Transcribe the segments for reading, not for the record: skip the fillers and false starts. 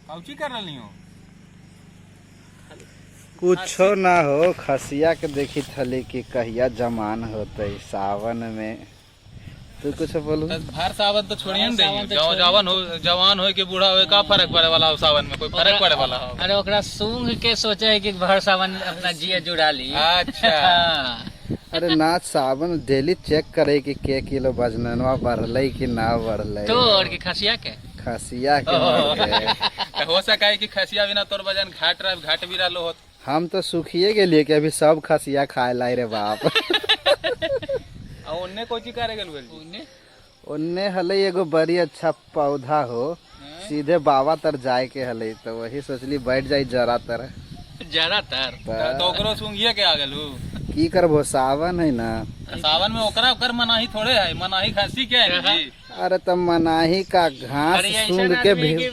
कौची कर रहली हो? कुछो ना हो, खसिया के देखी थली कि कहिया जमान होते सावन में। तू कुछ बोलू? भर सावन तो छोड़िए न सावन दही। तो छोड़िए। जवान हो, जवान हो के बूढ़ा हो, का फर्क पड़े वाला हो सावन में? कोई फर्क पड़े वाला हो? अरे ओकरा सूंघ के सोचे है कि भर सावन अपना जिया जुड़ा ली। अच्छा। हाँ। अरे ना, सावन डेली चेक करे कि के किलो वजनवा बढ़ले कि ना बढ़ले। तो और की खसिया के? खसिया के मर गए। तो हो सका है कि खसिया बिना तोर वजन घाट रहा, घाट भी रहलो होत। हम तो सुखिए के लिए कि अभी सब खसिया खाए लाई रे बाप। आ ओन्ने कोची करे गेल जी? उने? ओन्ने हले एगो बड़ी अच्छा पौधा हो, सीधे बाबा तर जाए के हले, तो वही सोचली बैठ जाई जरा तर। जरा तर। तो ओकरो सूंघिए के आ गेलू। की करबो, सावन है ना। सावन में ओकरा ओकर मनाही थोड़े है, मनाही खांसी के है जी। अरे तब मनाही का घास अरे ऐसा सूंघ के आदमी भी कि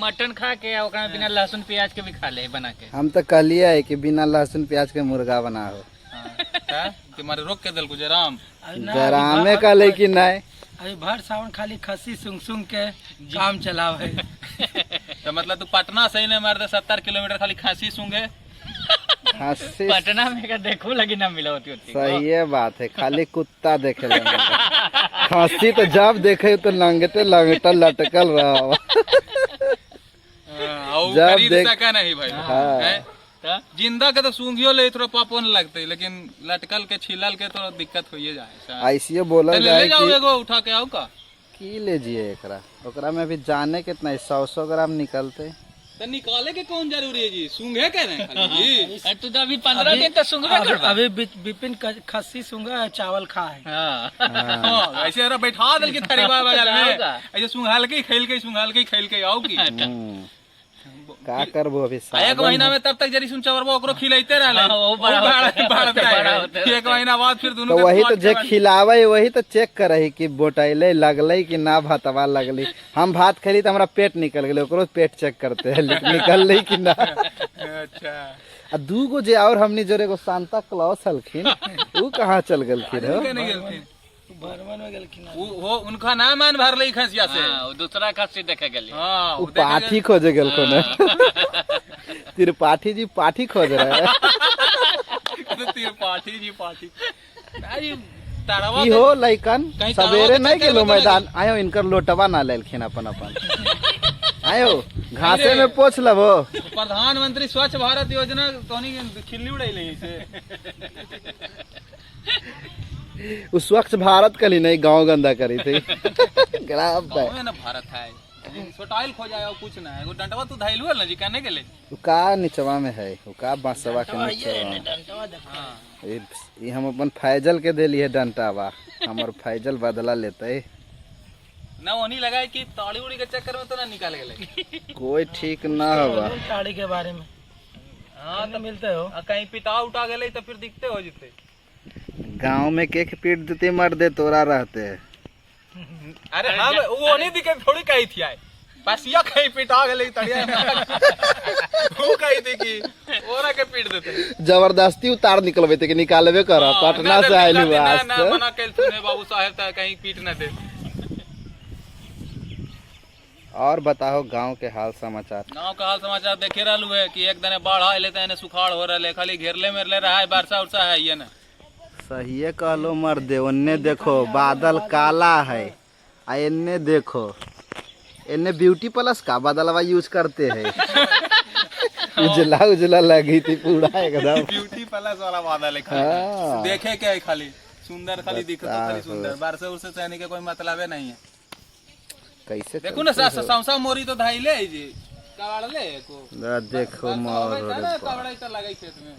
मटन खा के आ ओकरा में बिना लहसुन प्याज के भी खा ले बना के। हम तो कहलिए है कि बिना लहसुन प्याज के मुर्गा बनाओ। हाँ, कि मारे रोक के दिल जराम। जरामे कहले कि नहीं। अभी भर सावन खाली खसी सुंग सुंग के काम चलाव है। तो मतलब तू पटना से ही नहीं मार दे 70 किलोमीटर खाली खांसी सूंघे। खांसी पटना में का देखो लगी ना मिला होती होती। सही है बात है, खाली कुत्ता देखे लगे। खांसी तो जब देखे तो लंगटे लंगटा लटकल रहा। और जब खरीद देख- सका नहीं भाई। हाँ। हैं? तो जिंदा के तो सूंघियो ले थोड़ा पापो न लगते, लेकिन लटकल के छिलल के तो दिक्कत होइए जाए। ऐसे बोलल तो ले जाए जाओ कि एगो उठा के आओ का की लीजिए एकरा, ओकरा में अभी जाने कितना है, 100 ग्राम निकलते। तो निकाले के कौन जरूरी है जी, सूंघे के ना खाली जी। अरे तू तो अभी 15 दिन तक सूंघबे करबा। अभी विपिन खस्सी सुंगा है, चावल खा है। हाँ। हाँ, ऐसे अरे बैठा दिल की थरीबा बगल में। आओगा। ऐसे सूंघाल के खेल के सूंघाल के खेल के आओ की। का करबो अभी आ एक सावन महीना में तब तक जरी सुन चवरबो ओकरो खिलाइते रहले। हाँ, वो बड़ा वो होते बढ़ते बड़ा है। होते रहते। एक महीना बाद फिर दोनों तो के वही तो प्लॉट जे के बाद- खिलावे वही तो चेक करे कि बोटैले लगले कि ना भातवा लगली। हम भात खेली तो हमारा पेट निकल गेलै, ओकरो पेट चेक करते हैं निकलले कि ना। अच्छा। आ दूगो जे और हमनी जोरे एगो सांता क्लॉस हलखिन, ऊ कहाँ चल गेलखिन हो? के नहीं गेलथिन। भरवन में गेलखिन। वो उनका ना मान भरले ई खसिया से। हाँ, वो दूसरा खस्सी देखे गेली। हाँ, ऊ वो देखे पाठी खोजे गेलखिन। त्रिपाठी जी पाठी खोज रहे हैं। गेल- त्रिपाठी जी पाठी। अरे तारावा की हो लइकन, कहीं तारवा सवेरे के नहीं चक्कर गेलो में तो मैदान आयो, इनकर लोटवा ना लेलखिन अपन अपन आयो घासे में पोछ लबो। प्रधानमंत्री स्वच्छ भारत योजना तोनी खिल्ली उड़ैले इसे। उ स्वच्छ भारत कली नहीं गांव गंदा करी थी ग्राम पे। गाँव में ना भारत है सोटाइल खो जाए और कुछ ना है। एगो डंडवा तू धैलू है ना जी कहने के लिए। उ का निचवा में है, उ का बांसवा के निचवा। हाँ। ई हम अपन फैजल के देली है डंटावा, हमर फैजल बदला लेते। ना ओनी लगाए कि ताड़ी उड़ी के चक्कर में तो ना निकाल गेले। कोई ठीक ना हवा ताड़ी के बारे में। हाँ तो मिलते हो। आ, कहीं पिटा उटा गेले तो फिर दिखते हो जितते। गांव में के के पीट देते मर दे तोरा रहते। अरे हम वो नहीं दिखे थोड़ी कही थी आए बस या कहीं पिटा गेले तड़िया वो कही थी कि ओरा के पीट देते। जबरदस्ती उतार निकलबे थे कि निकालबे कर हाँ, पटना ना से आइल ना, ना, आज ना से। मना कैल सुने बाबू साहेब ता कहीं पीट न दे। और बताओ गांव के हाल समाचार। गांव का हाल समाचार देखे रहलू है कि एक दने बाढ़ आइले त एने सुखाड़ हो रहले, खाली घेरले मेरले रहा है, वर्षा उर्षा है ये ना। सहिए कहलो मर दे, ओन्ने देखो बादल काला है आ एन्ने देखो एन्ने ब्यूटी प्लस का बादलवा यूज करते हैं। उजला उजला लगी थी पूरा एकदम। ब्यूटी प्लस वाला बादल है खाली। हाँ। देखे के है खाली सुंदर, खाली दिखत खाली बताओ। सुंदर, वर्षा उर्षा से आने के कोई मतलब है नहीं है। कैसे देखो ना समसा मोरी तो धाइले है जी कबाड़ले है को जरा देखो बरसा मोर होबै त रे ना, बाप। कबाड़ै त लगै खेत में।